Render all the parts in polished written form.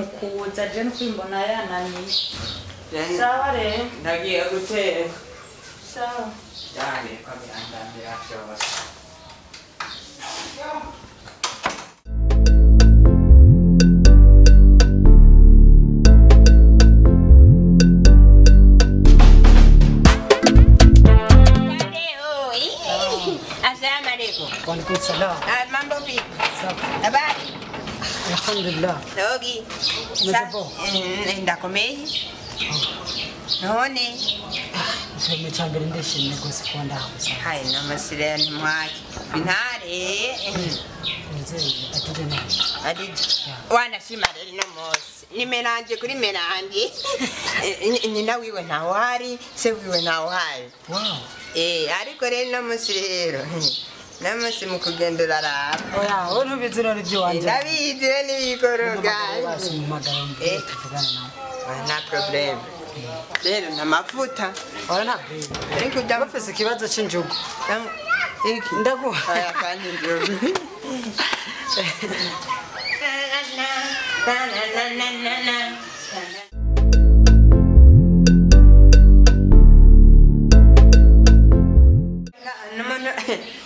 Mu kuza je no kwimbona yananiye. Sawa rero. Ndagiye guteka. Sawa. Cyane ko birandambira byose. Assalamu alaikum. Wa alaikum salam. Mambo vipi? Safi. Habari? Alhamdulillah. Dogi. Umeze bo? Ndakomeye. None. Ikintu cya mbere ndishimye rwose kuba ndahabuze. Hai namasire ntwaki. Bintare. Nizeye atije neza. Adija. Wanashima rero no munsi. Ni meranje kuri meranje. Nyina wiwe ntawe uhari, se wiwe ntawe uhari. Wow. Ariko rero no munsi rero. Namunsi mu kugenda uraraba. Oya, wowe ntubizi none iby'iwanjye. Ndabizi rero n'ibikoroga. Basi umpamagare umbwire tuvugane nawe. Nta problème. Rero nta mavuta. Oya nta problème. Ariko ujya Bafise ikibazo c'injugu. Iki. Ndaguha. Oya kandi injugu. Na na na na na na.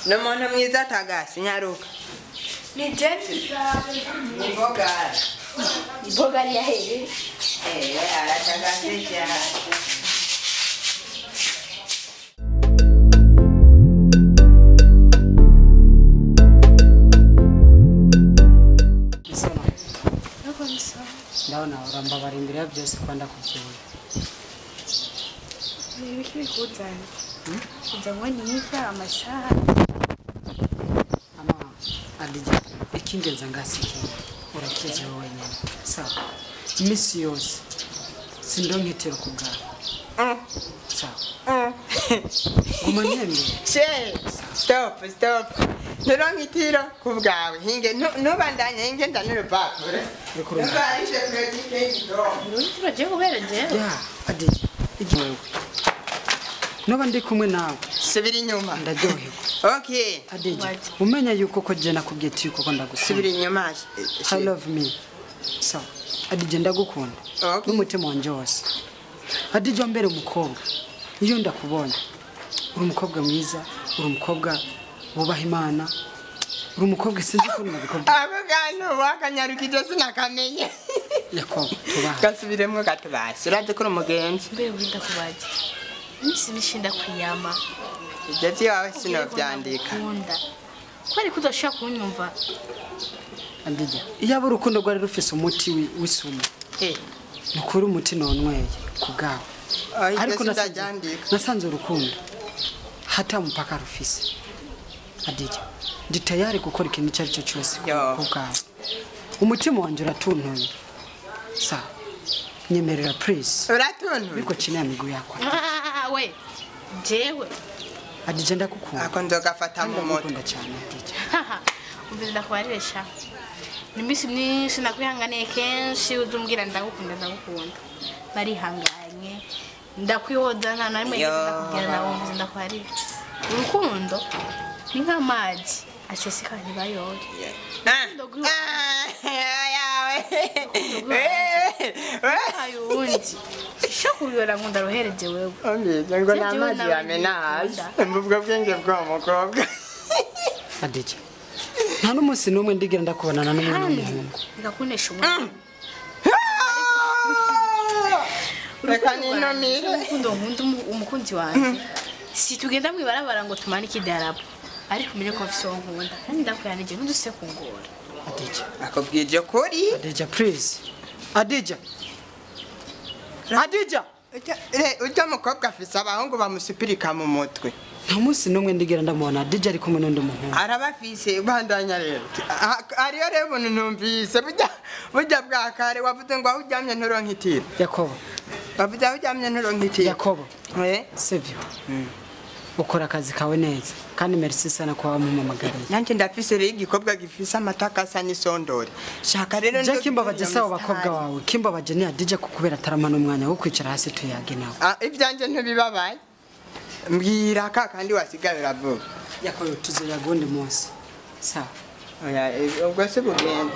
N'umuntu mwiza atagasi nyaruka. Ni James. Imboga. Imboga yahehe. Aratagase cyane. Isona. Ndabona urambabara imbere ya byose kuba ndakubyibuye. Ibiki bikuzanye? Uzanywe n'inka amasaha. Ama Adija, ikingenza ngasikiye urakizi wowe wenyine. Sawa. Iminsi yose sindonketera ku bwawe. Sawa. Guma ntembe. She, stop, stop. Nturonke itiro ku bwawe. Hinge ntubandanye hinge ndan'urupapuro. Ntubarishe kure. Urutiro je kubera jewe. Ya, Adija, igihe wewe. Noba ndi kumwe nawe. Subira inyuma. Ndaryoherwa. Okay. Adija, umenya yuko ko je nakubwiye ati yuko ko ndagukunda. Subira inyuma. I love me. Sawa. Adija ndagukunda. Okay. N'umutima wanje wose. Adija mbere umukobwa. Iyo ndakubonye. Uri umukobwa mwiza, uri umukobwa wubaha Imana. Uri umukobwa sinzi ukuntu nabikubwira. Ako kantu wakanyarukije sinakamenye. Yakobo, tubaha. Gasubiremwo gatubasi. Urazi ko uri umugenzi. Mbe winda kubaje. Imisi mishinda kwiyama. Ibyo byawe sinovyandika. Kwari kudashaka kunyumva. Adija, iyaba urukundo rwari rufise umuti w'isumu. Nukuri umuti nonweye ku bwawe. Ariko nasanze urukundo hata mupaka rufise. Adija, ndi tayari gukora ikintu icyo ari cyo cyose ku bwawe. Umutima wanje uratuntuye. Sawa. Nyemerera please. Uratuntuye? Ariko chini ya miguu yako. We. Jewe. Adija ndakukunda. Ako nzogafata mu moto. Ndakukunda cyane Adija. Umvira ndakwarisha. Nimisi myinshi nakwihanganiye kenshi uzumbwira ndagukunda ndagukunda. Barihanganye. Ndakwihoza nta na rimwe ndakubwira nawe umvira ndakwarira. Urukundo ni nk'amazi aseseka ntibayore. Ayundi. Shakubiyora ngo ndaruhereje wewe. Ombize ngo namazi yamena hasi. Mbubwo bwenge bwa mukobwa. Adija. Nta n'umunsi n'umwe ndigira ndakubonana n'umwana w'umuhungu. Ngakunesha umwana. Reka ninomire. Urukundo nkunda umukunzi wanjye. Si tugenda mwibarabara ngo tumanike idarapo. Ariko umenye ko mfise uwo nkunda. Kandi ndakwihanije ntuduse kungora. Adija. Akubwije kuri. Adija please. Adija. Adija. Ujya mukobwa afise abahungu bamusupirika mu mutwe. Nta munsi n'umwe ndigira ndamubona Adija ari kumwe n'undi muhungu. Arabafise bandanya rero. Ariyo rero ubuntu numvise burya bwa kare wavuze ngo aho uryamye nturonke itiro. Yakobo. Wavuze aho uryamye nturonke itiro. Yakobo. Sivyo. Ukora akazi kawe neza kandi merci sana kwa wampamagariye. Nanjye ndafise rero igikobwa gifise amataka asa n'isondori. Shaka rero ndo kimbabaje sawa bakobwa wawe. Kimbabaje ni Adija kukubera taramana umwanya wo kwicara hasi tuyage nawe. Ibyanje ntibibabaye. Mbwira ka kandi wasigaye uravuga. Yakobo tuzoyaga undi munsi. Sawa. Oya, ubwo si bugenda.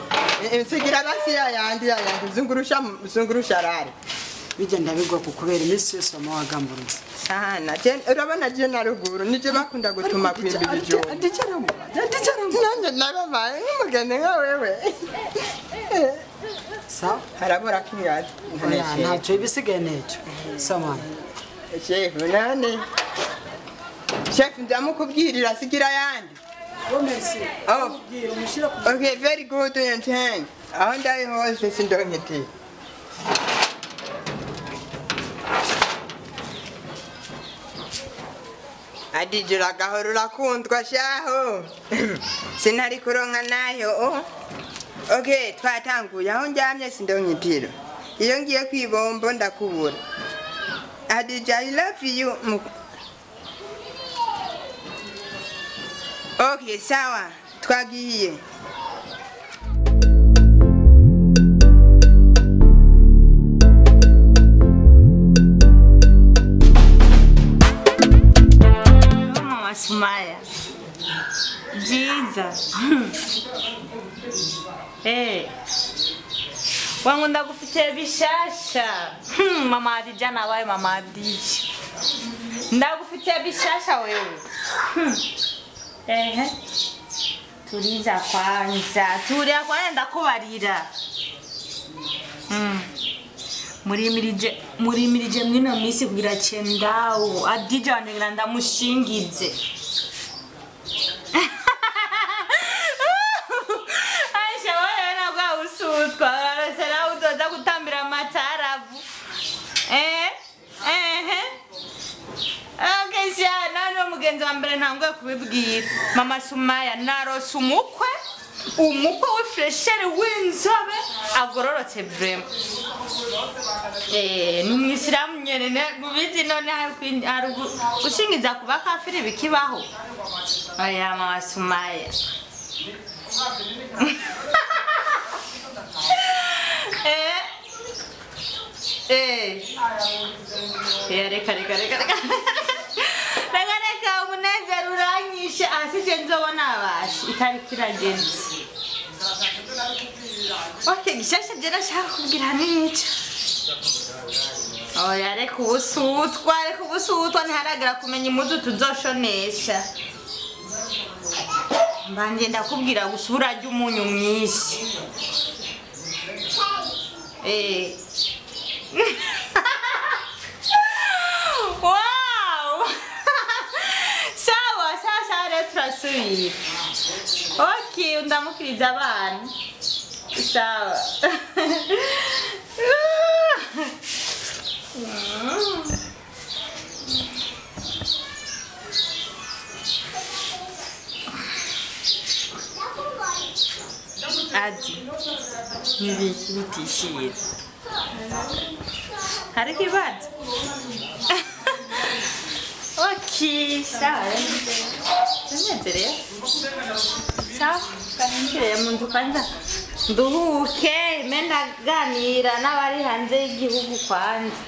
Nsigira basi yayandi yayandi zungurusha zungurusha rari. Bijya ndabigwa kukubera iminsi yose wama wagamburutse. Sana, urabona je na ruguru nije bakunda gutuma kwimba ibijumba. Adija Nanjye nababaye nk'umugeni nka wewe. Sawa? Harabura kingazi. Oya, ntacyo ibisigaye n'icyo. Sawa. Chef, nani? Chef, ndamukubwirira sigira yandi. Oh, merci. Oh. Bwira umushyira ku Okay, very good and ten. Aho ndaye hose sindonketi. Adijura gahoro urakundwa shaho. Sinari kuronka nayo. Oh. Okay, twatanguye aho ndyamye sindonketiro. Iyo ngiye kwibombo ndakubura. Adija, I love you. Okay, sawa. Twagiye. Mama Sumaya. Byiza. Eh. Wangu ndagufitiye bishasha. Mama Hadija nabaye mama Hadija. Ndagufitiye bishasha wewe. Ehe. Tuliza kwanza. Tulia kwanza ndakubarira. Murimirije mwino misi kugira chendawo. Hadija wanje ngira ndamushingize. Aisha wewe nagwa usutwa. Arasera uzoza gutambira amataravu. Eh? Ehe. Okay, sha nani mugenzi wa mbere ntangwe kubibwira. Mama Sumaya narose umukwe. Umukwe w'ifreshere w'inzobe agororotse vraiment. Ni umwisilamu nyene mubizi none hari gushingiza kuba kafiri bikibaho. Oya Mama Sumaya. Reka reka reka reka. Reka reka umunezero uranyishe asije nzobona abashi itariki iragenze. Okay, gishasha je nashaka kubwira nico. Oya reka ubusutwa ntiharagera kumenya impuzu tuzoshonesha. Mbanje ndakubwira gusa urarya umunyu mwinshi. Wow! Sawa, sawa, sawa rero turasubira. Okay, ndamukiriza abana. Sawa. Adi, nibiki bitishira. Hari ikibazo? Okay, sawa. Ndanezerewe. Sawa, kaninjire mu nzu kwanza nduhuke, mbe ndaganira n'abari hanze y'igihugu kwanza.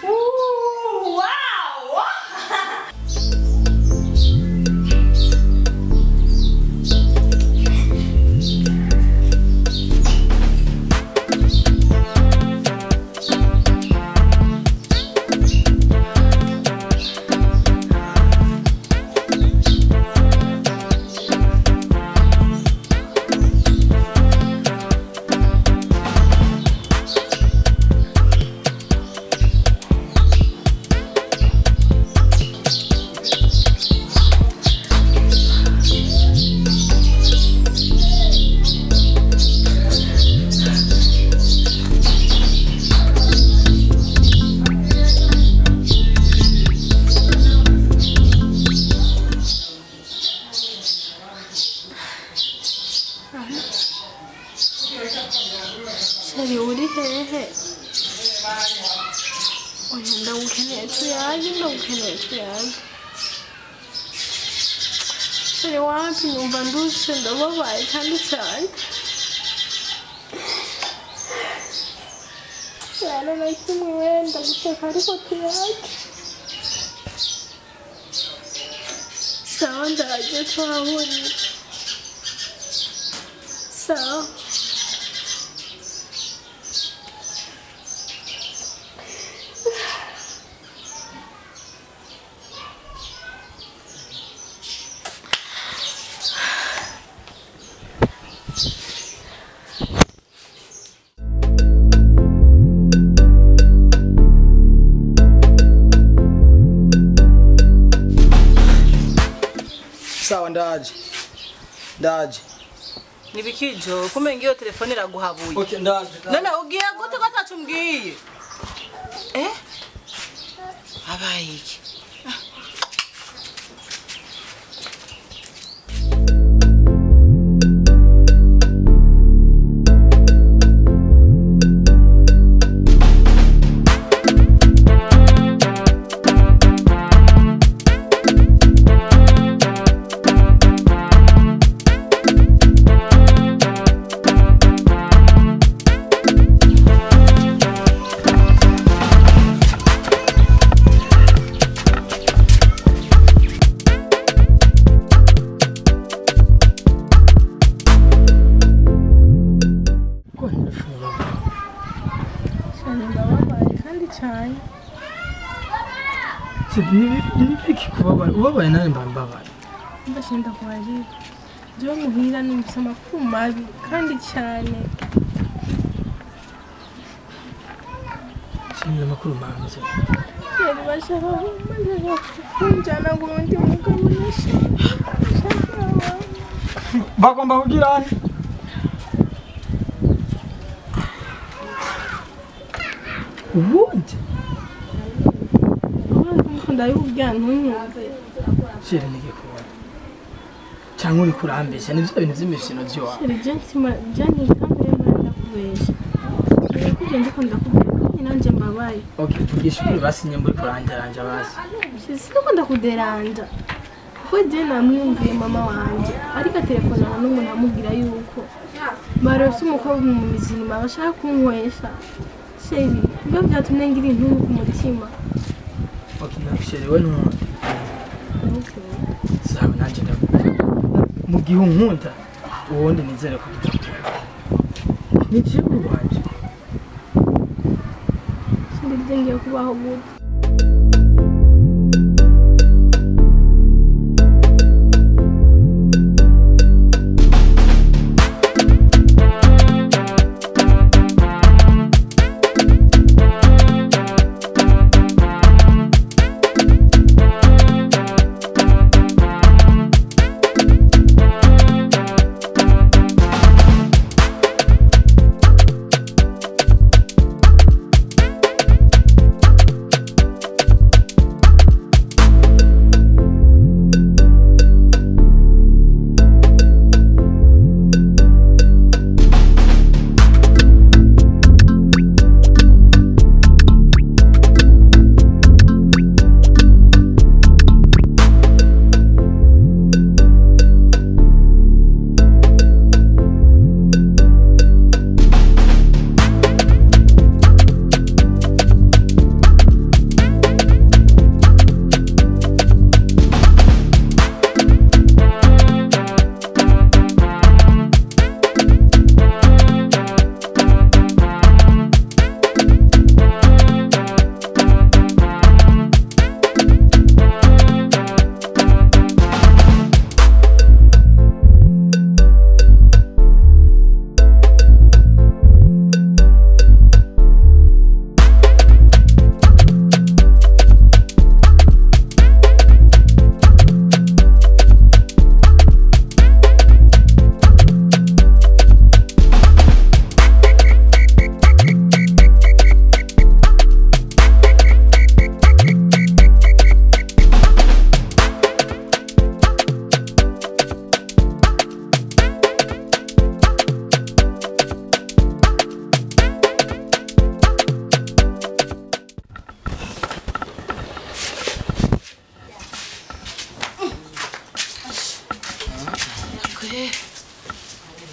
Wow! Sheri uri hehe? Oya ndagukeneye tuyage, ndagukeneye tuyage. Sheri wapi numva ndushe ndababaye kandi cyane. Yaro na kimwe wenda guteka ariko tuyage. Sawa ndaje twahurira. Sawa. Sawa ndaje. Ndaje. Nibikijo kumbe ngiyo telefone iraguhabuye. Okay ndaje. None ugiye gute ko atacumbwiye? Eh? Abaye iki? Ubabaye nawe mba mbabaye. Ndashinda kubarira. Jewe muhira numvise amakuru mabi kandi cyane. Sinzi amakuru mabi. Yari bashaka kunjyana ngo undi mugabo nashaka. Bagomba kugira nte? Ubundi? Ndabikubwira ntunyumve. Chéri nige kubona. Cyangwa uri kurambeshya ni bya bintu by'imikino by'iwawe. Chéri je nsima je ntikamere mara ndakubeshya. Ndakubwira ndiko ndakubwira kandi nanje mbabaye. Okay, tugisha ukuri basi nyemba uri kuranjaranja basi. Siniko ndakuderanja. Kuko je namwumviye mama wanje ariko telefonana n'umuntu amubwira yuko barose umukobwa mu mizima bashaka kunywesha. Chéri, ibyo byatumye ngira intuntu ku mutima. Okay, chéri we ntunkunda. Sawa nanjye ndakunda. Mu gihe unkunda ubundi nizere ko tudakunda. Ni jewe wanje. Chéri je ngiye kubaho gute?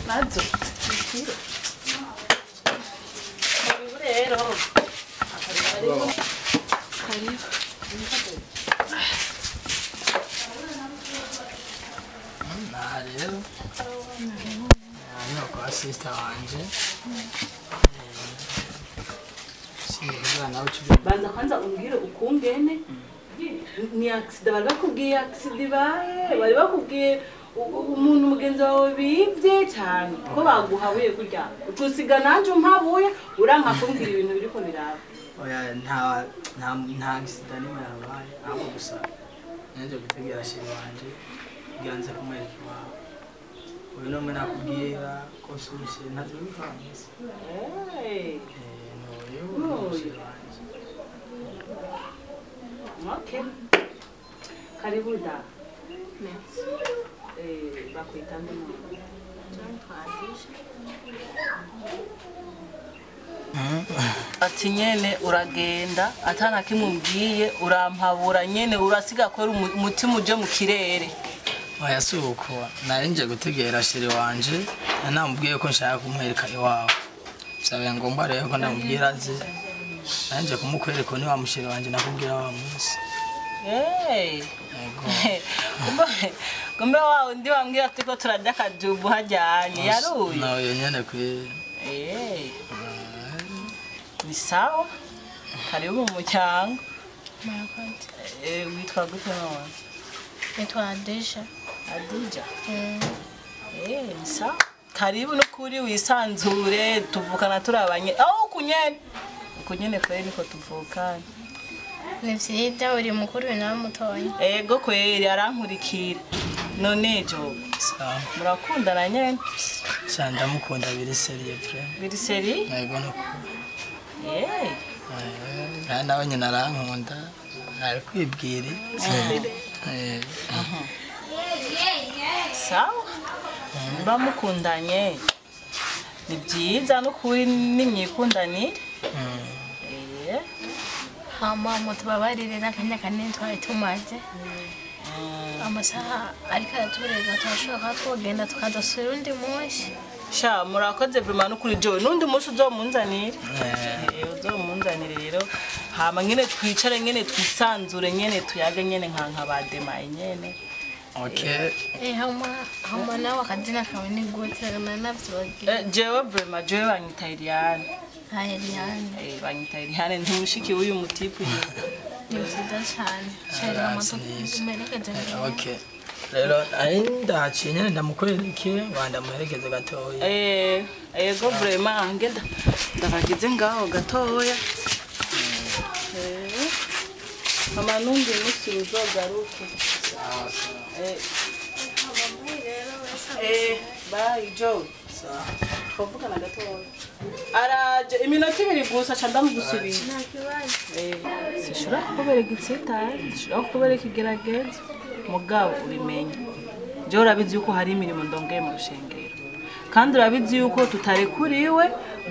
Nazo. Karibu rero. Karibu. Aha rero. Hano kwa sister wanje. Sinigura nawe cyo. Banza kwanza umbwire ukungene. Ni accident bari bakubwiye accident ibaye, bari bakubwiye umuntu mugenzi wawe bibye cyane ko baguhabuye kurya. Ucusiga nanje umpabuye uranka kumbwira ibintu biriko biraba. Oya nta accident nimwe yabaye, ahubwo gusa nanje gutegera shiri wanje kugira nze kumwereka iwawe. Uyu nomwe nakubwira ko usubishe ntavyo bivanze. N'uyu shiri wanje. Okay. Karibu da. Merci. Bakwita nde mama? Ati nyene uragenda atana kimwe umbwiye urampabura nyene urasiga kwera umutima uje mu kirere. Oya si uko nari nje gutegera shiri wanje namubwiye ko nshaka kumwereka iwawe. Byabaye ngombwa rero ko ndamubwira aze. Nanje kumukwereka ni wa mushiri wanje nakubwira wa munsi. Kumbe wa undi wambwira ati ko turajya akajubu hajyanye yaruye. Nawe nyene kwe. Ni sawa. Karibu mu muryango. Witwa gute mama? Nitwa Adija. Adija? Ni sawa. Karibu nukuri wisanzure tuvukana turabanye. Aho kunyene. Kunyene kweri niko tuvukana. Ni vyiza uri mukuru nawe mutoya. Ego kweri arankurikira. None jo. Sawa. Murakundana nyene? Sha ndamukunda biri seriye pre. Biri seri? Ego nukuri. Nawe nyine arankunda ari kwibwira. Sawa. Mba mukundanye. Ni byiza nukuri nimyikundanire. Hama mutubabarire n'akanya kanini twari tumaze. Amasaha ariko araturega turashobora kuba twogenda tukadasubira undi munsi. Sha murakoze vraiment nukuri jo nundi munsi uzomunzanire. Uzomunzanire rero hama nyene twicare nyene twisanzure nyene tuyage nyene nka bademaye nyene. Okay. Hama nawe akazina kawe ni gute navyo. Jewe vraiment jewe banyita Eliane. Eliane. Banyita Eliane ntimushiki w'uyu mutipu. Ni vyiza cyane. Shari amato umerekeze. Okay. Rero ari ndahaciye nyene ndamukwereke wanda muherekeze gatoya. Ego vraiment ngenda ndabagize ngaho gatoya. Mama nundi musi uzogaruke. Sawa sawa. Bye Joe. Sawa. Twavugana gatoya. Araje iminota ibiri gusa ca ndamugusubiza. Nta kibazo. Sishobora kukubereka itsitari, sishobora kukubereka igeragezo. Mugabo ubimenye. Je urabizi yuko hari imirimo ndongeye mu rushengero. Kandi urabizi yuko tutarekuriwe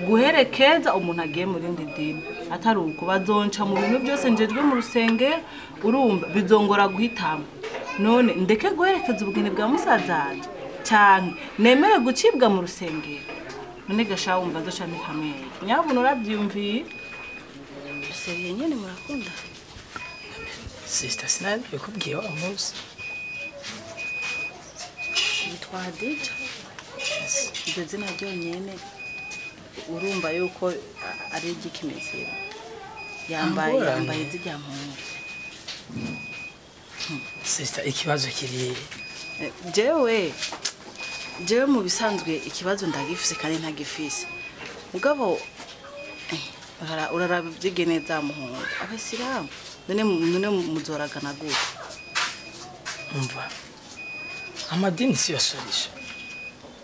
guherekeza umuntu agiye mu rindi dini. Atari uko bazonca mu bintu byose njejwe mu rusengero, urumva bizongora guhitamo. None ndeke guherekeza ubugeni bwa musazanje cyane nemere gucibwa mu rusengero. None gasha wumva nzoca mikamwe. Nyabuna urabyumviye? Seriye nyene murakunda. Sister sinabikubwiye wa munsi. Yitwa Hadija. Iryo zina ryonyene urumva yuko ari igikimezero. Yambaye zijya muntu. Sister ikibazo kiri jewe mu bisanzwe ikibazo ndagifise kandi ntagifise. Mugabo uraraba ibyigeneza muhungu. Abasilamu none muzoragana gute? Umva. Amadini si yosorisha.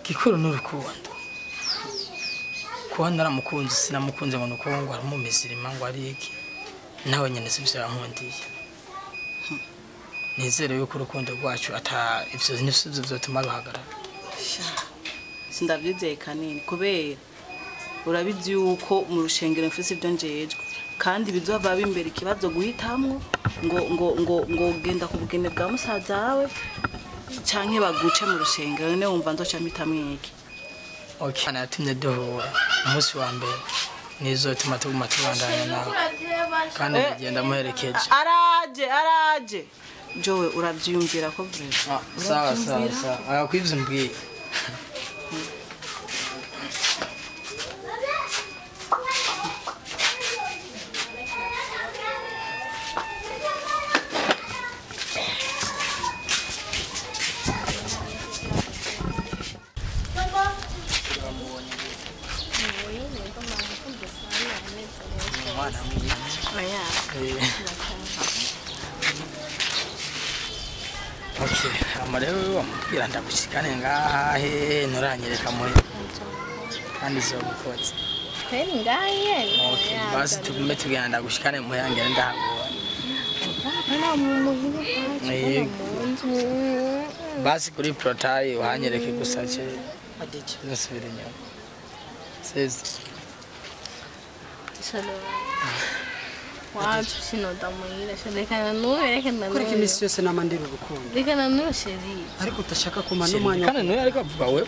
Gikuru n'urukundo. Kuba naramukunze sinamukunze ngo nuko ngo aramumizirima ngo ari iki. Nawe nyene sivyo yankundiye. Nizere yuko urukundo rwacu ata ivyo nivyo vyotuma ruhagarara. Sindavyizeye kanini kubera urabizi yuko mu rushengero mfise ibyo njejwe kandi bizova bimbere ikibazo guhitamwo ngo ngo ngo ngo genda ku bugene bwa musaza wawe canke baguce mu rushengero none wumva nzoca mpitamwo iki. Okay, natumye duhura umunsi wa mbere nizotuma tuguma tubandanya nawe kandi ngenda muherekeje. Araje Jowe uravyiyumvira ko vrema. Sawa sawa sawa. Arakwivye mbwiye. Umwana mwiza. Oya. Okay, amarero wamubwira ndagushikane ngahe nturanyereka muri kandi zogukotse. Kweli ngahe nyene. Okay, basi tugume tugenda ndagushikane muhira ndahagora. Hapana muhira. Basi kuri protayi uhanyereke gusa cye. Adije nasubira inyuma. Sezi. Shalom. Wacu sinodamuhira reka nanuwe reka nanuwe. Kureka imisi yose namandira urukundo. Reka nanuwe sheri. Ariko utashaka kumana umwanya. Kandi nuwe ariko avuga wewe.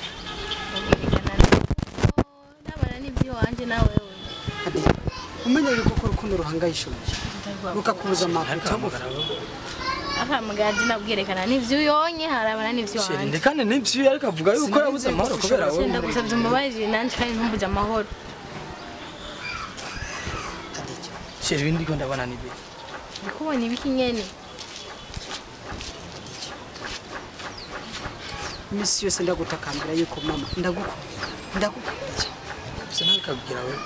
Ndabana n'ibyo wanje na wewe. Umenya yuko ko urukundo ruhangayishije. Rukakubuza amapito. Akamugadi nabwerekana n'ivyo yonye harabana n'ivyo wanje. Sheri ndekane n'ivyo ariko avuga yuko yabuze amahoro kubera wewe. Ndagusabye umbabarire nanje kandi ntumbuze amahoro. Sheri ibindi ko ndabona nibi. Ndikubona ibiki nyene. Imisi yose ndagutakambira yuko mama ndagukunda. Ndagukunda. Sinabikabwira wewe.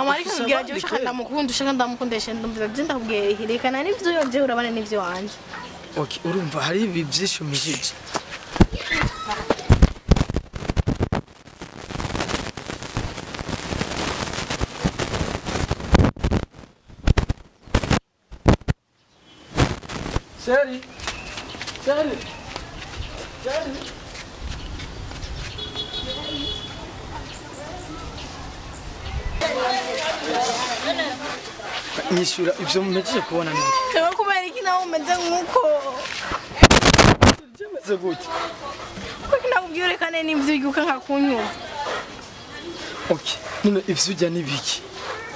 Amari kubwira je ushaka ndamukunda ushaka ndamukundesha ndumva ndakubwira rekana n'ivyo yonje urabana n'ivyo wanje. Okay, urumva hari ibi byishumishije. Sheri. Sheri. Sheri. Nyishura ivyo mumejeje kubona niki? Sema kubera iki nawe umeze nkuko. Byemeze gute? Kuko nakubwira rekane n'ivyo ubyuka nkakunyumva. Okay, none ivyo ujya nibiki?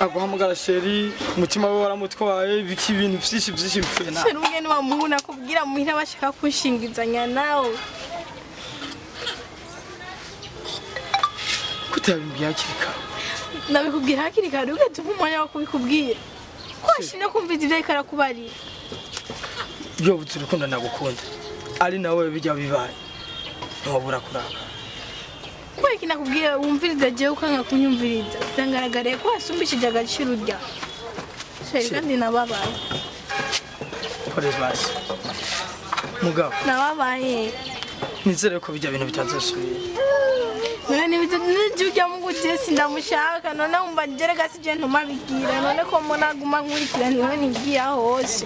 Aguhamagara sheri, umutima we waramutwaye, ibiki ibintu byinshi byinshi bipfuye nawe. Sheri ubwe ni wamuhuna kubwira muhira bashaka kunshingizanya nawe. Kutabimbwiye hakiri kare. Nabikubwira hakiri kare ugeze umwanya wo kubikubwira. Kwashimye kumviza ivyo ariko arakubarira. Yo buti urukundo ndagukunda. Ari nawe bijya bibaye. Ntiwabura kuraka. Kubera iki nakubwira wumviriza jewe ukanga kunyumviriza. Byangaragariye ko wasumbishije agaciro urya. Sheri kandi nababaye. Pole basi. Mugabo. Nababaye. Nizere ko bijya bintu bitazosubira. None nibyo ujya mu gutesi ndamushaka none umva jerega sije ntumabigira none ko mbona guma nkurikira niho nigira hose.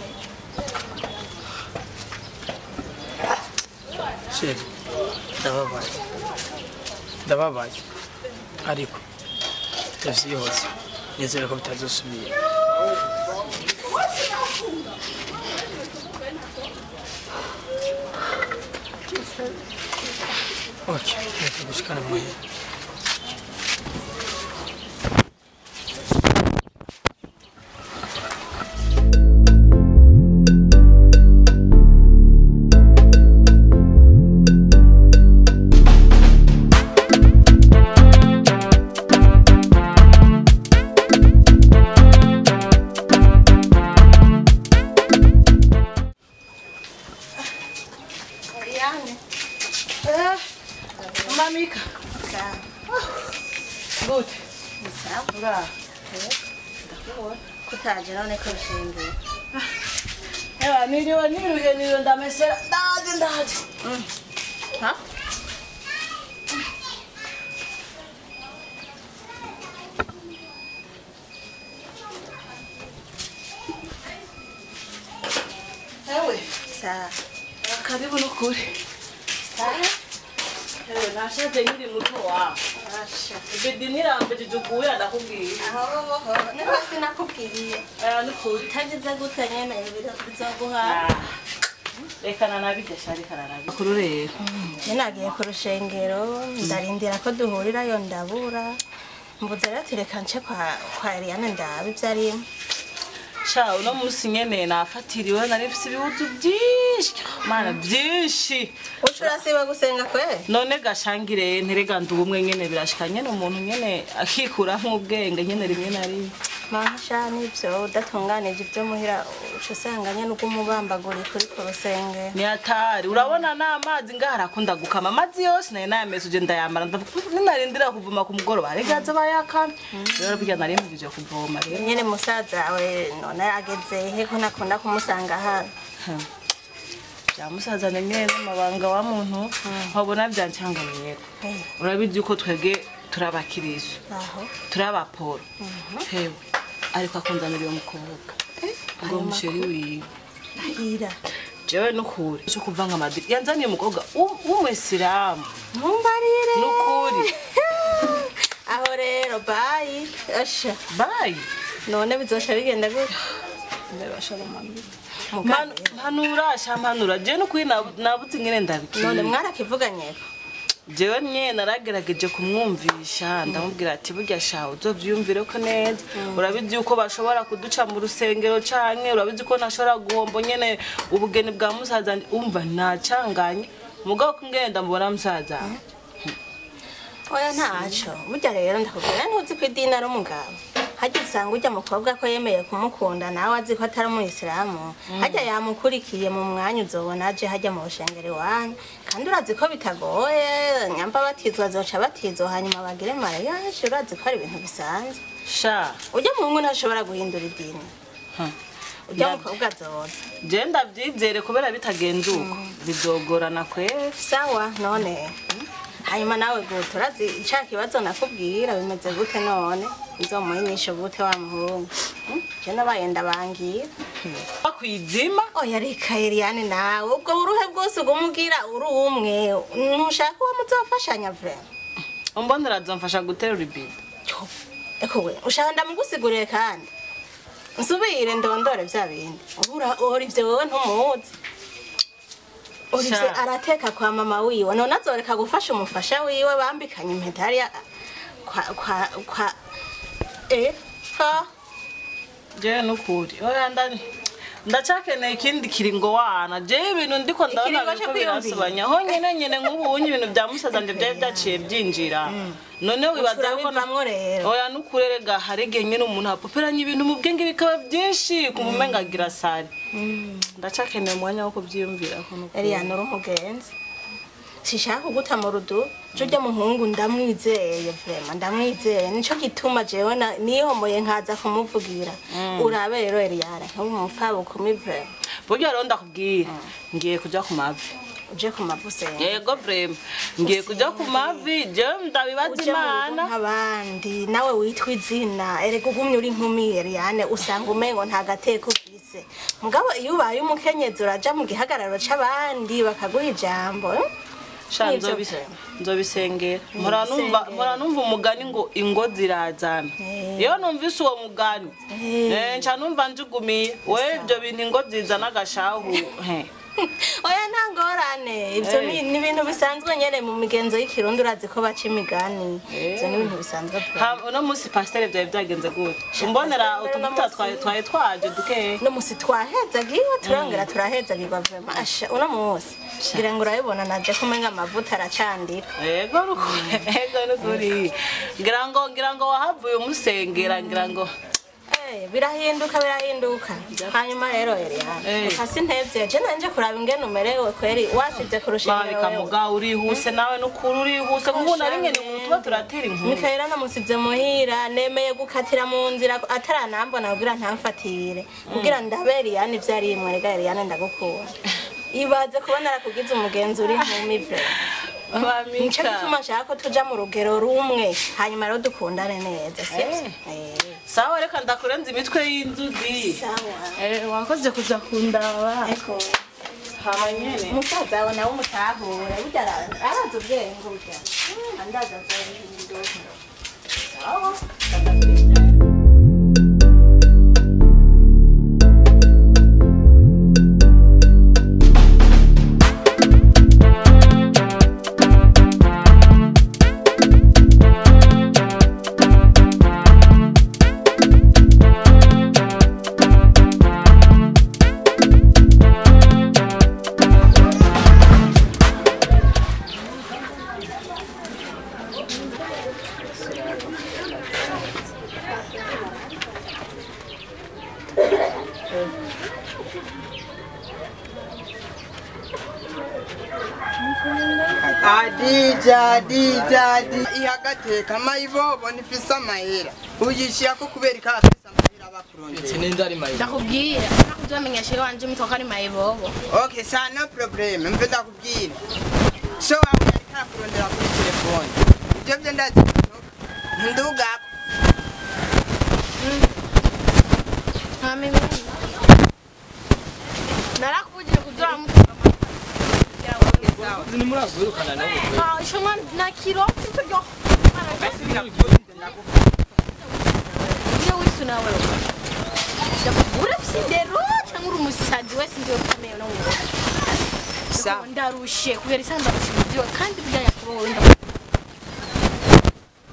Sheri ndababaye. Ndababaye. Ariko ndavyihose. Nizere ko bitazosubira. Okay, reka gushikane muhira. Mamika. Good. Sawa. Kutaje none ko rushingiye. Ewa niriwe niruye niriwe ndamesera ndaje ndaje. Ha? Ewe. Sawa. Karibu nukuri. Sawa. Ewe nashaje nkiri muto wawe. Asha. Ibidi nirambejije uguye ndakubwiye. Aho niho sinakubwiye. Aya nukuri. Utagize gute nyene bizoguha. Rekana nabijya sha rekana nabijya. Kuru rero. Je nagiye ku rushengero ndarindira ko duhurirayo ndabura. Mvuze rero ati reka nce kwa Eliane ndabe ivyo arimo. Sha uno musi nyene nafatiriwe nari mfise ibihuzu byinshi. Mana byinshi. Ushura siba gusenga kwe? None gashangire nterega ndubumwe nyene birashika nyene umuntu nyene akikura nk'ubwenge nyene rimwe na rimwe. Masha nivyo udatunganije ivyo muhira uca usanga nyene ugumubambagurika uri ku rusengero. Ni hatari urabona n'amazi ngaha arakunda gukama amazi yose nayo nayamesa uje ndayamara ndavuga ninarindira kuvoma ku mugoroba reka aza bayakamye rero burya nari mpejeje kuvoma rero Nyene musaza we none ageze he ko ntakunda kumusanga hano? Bya musaza ni nyene n'amabanga wa muntu nkabona byancanganyeko. Urabizi yuko twebwe turabakirisu Aho turabaporo hewe ariko akunzanira uyo mukobwa ngo musheri wiwe Ndahira jewe nukuri cyo kuvanga amadini yanzaniye umukobwa w'umuyisilamu ntumbarire nukuri aho rero bayi asha bayi none bizosha bigenda gute? Mpanura sha mpanura jewe nukuri nabuze ingene ndabikira. None mwarakivuganyeko? Jewe nyene naragerageje kumwumvisha ndamubwira ati burya sha uzovyiyumvire ko neza urabizi yuko bashobora kuduca mu rusengero canke urabizi ko ntashobora guhombo nyene ubugeni bwa musaza umva nacanganye mugabo ko ngenda mbona musaza. Oya ntaco burya rero ndakubwira ntuzi ko idini ari umugabo hajya usanga ujya mukobwa ko yemeye kumukunda nawe azi ko atari umuyisilamu hajya yamukurikiye mu mwanya uzobona aje hajya mu rushengero iwanyu kandi urazi ko bitagoye nyamba batizwa azoca batizwa hanyuma bagire mariage urazi ko ari ibintu bisanzwe. Sha ujya muhungu ntashobora guhindura idini ujya mukobwa azoza. Je ndavyizere kubera bitagenze uko bizogorana kweri. Sawa none hanyuma nawe gute urazi ca kibazo nakubwira bimeze gute none nzomuha inyishu gute wa muhungu? Je nabaye ndabangira bakwizima. Oya reka Eliane nawe ubwo buruhe bwose ugumugira uri umwe ntushaka uwo muzofashanya vraiment. Umbonera azomfasha guterura ibido. Eko we ushaka ndamugusigurire kandi nsubire ndondore vya bindi ubura Olivier wewe ntumuzi. Olivier arateka kwa mama wiwe none azoreka gufasha umufasha wiwe bambikanye impeta hariya kwa kwa kwa ha jewe nukuri oya ndacakeneye ikindi kiringo wana jewe ibintu ndiko ndabona biriko birasobanya ho nyene nyene nk'ubunye ibintu bya musaza nje byari byaciye byinjira none wibaza yuko oya nukurerega harege nyene umuntu apoperanye ibintu mu bwenge bikaba byinshi kumumenga agira sare ndacakeneye umwanya wo kubyiyumvira ko nuko Eliane uri umugenzi sishaka kuguta mu rudu ujya muhungu ndamwizeye vraiment ndamwizeye nico gituma jewe nihomoye nkaza kumuvugira urabe rero Eliane nk'umupfabo kumi vraiment burya rero ndakubwira ngiye kuja ku mavi. Uje ku mavi usenge? Yego vraiment ngiye kuja ku mavi jewe ndabibaza Imana nk'abandi nawe witwa izina erega ugumye uri inkumi Eliane usanga umengo nta gateko ufise mugabo iyo ubaye umukenyezi uraja mu gihagararo c'abandi bakaguha ijambo. Sha nzobisengera mpora numva umugani ngo ingo zirazana iyo numvise uwo mugani nca numva njugumiye we ibyo bintu ingo zizana agashahu. Oya nta ngorane ibyo ni ibintu bisanzwe nyene mu migenzo y'ikirundi urazi ko baca imigani ibyo ni ibintu bisanzwe. Uno munsi pasiteri byari byagenze gute? Umbonera utuvuta twari twaje duke uno munsi twahezagiwe turongera turahezagirwa vraiment asha uno munsi ngira ngo urabibona naje kumenga amavuta aracandika. Yego yego nukuri ngira ngo wahavuye umusengera ngira ngo birahinduka birahinduka. Hanyuma rero Eliane hasi ntevye je nanje kuraba ingene umerewe kweri wasivye kurusha muga urihuse nawe nukuri urihuse nk'ubu nari ngene umuntu tuba turatera inkuru. Mikaela namusize muhira nemeye gukatira mu nzira ataranambona kugira ntamfatire kugira ndabe Eliane ivyo arimwe. Rega Eliane ndagukunda ibaze kuba narakugize umugenzi uri nkumi vraiment. Nico gituma nshaka ko tuja mu rugero rumwe hanyuma rero dukundane neza sivyo? Sawa reka ndakurenza imitwe y'inzuzi. Sawa. Wakoze kuza kundaba. Eko. Hama nyene. Musaza wawe nawe umutahure burya arazi ubwenge burya. Andaza azohinduka. Sawa. Adija, Adija, Adija. Ihagateka mayibobo nifise amahera. Uyishirako kubera ko afise amahera bakurondera. Ninde ari mayibobo? Ndakubwira, nakuzamenyesha sheri wanje umutwa ko ari mayibobo. Okay, sa no problem. Mve ndakubwira. So wawe yariko arakurondera kuri telefone. Ivyo vyo ndazi. Ndugako. Mami, narakubujije kuzoba mutuka. Ni murakwirukana nawe. Ah, shoma na kiro cyo. Iyo wisu nawe. Urafise indero cyangwa uri umusazi wese ndiwe kameye no wowe. Sawa. Ndarushe kubera isamba rushe kandi burya yakubaho wenda.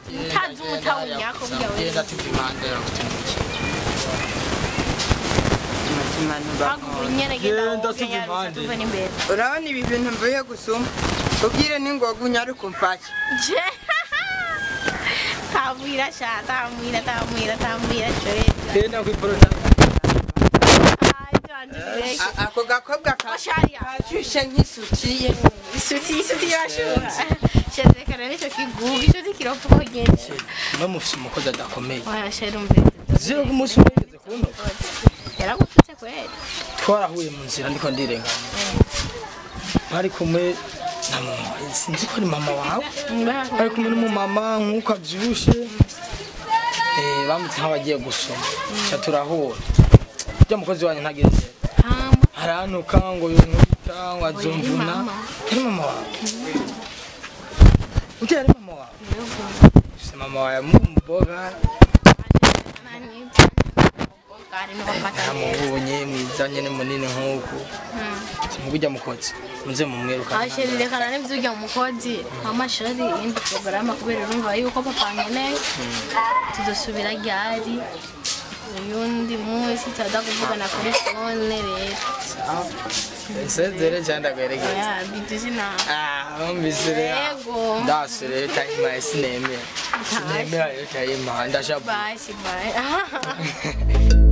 Utazi umutawunyako burya wewe. Genda tuva impande yawe. Umutima ntubaho. Genda tuva impande. Urabona ibi bintu mvuye gusuma. Ubwire n'ingoga unyaruka umfashe. Je. Tamwira sha, tamwira, tamwira, tamwira cyo. Genda kwiporota. Ako gakobwa kashushe nk'isutiye. Isuti, isuti yashuha. Shezekana nicyo kigugu, icyo kirofu ko genda. Mwe mufise umukozi adakomeye. Oya sheri umve. Zero k'umunsi umwe yigeze kuntuka. Yaragututse kweli. Twarahuye mu nzira ndiko ndirenganya. Bari kumwe na mama, sinzi ko ari mama wawe. Bari kumwe n'umumama nk'uko avyibushe. Bamutse nk'abagiye gusoma. Ca turahura. Ujya mukozi wanyu ntagira inzira. Harantuka ngo yonkubita ngo azomvuna. Yari mama wawe. Ujya yari mama wawe. Se mama wawe mumboga. Namubonye mwiza nyene munini nk'uku. Simugujya mukozi. Muze mumwerukane. Asheri rekana n'ibyo ujya mukozi. Mama sheri indi porogaramu kubera urumva yuko papa nkeneye. Tuzosubira ryari. Uyundi munsi tuza kuvugana kuri phone rero. Nsezere cyane ndakwerekeza. Oya biduzi na. Ah, umvise rero. Yego. Ndase rero tayima sinemera. Sinemera rero tayima ndashabu. Bye bye.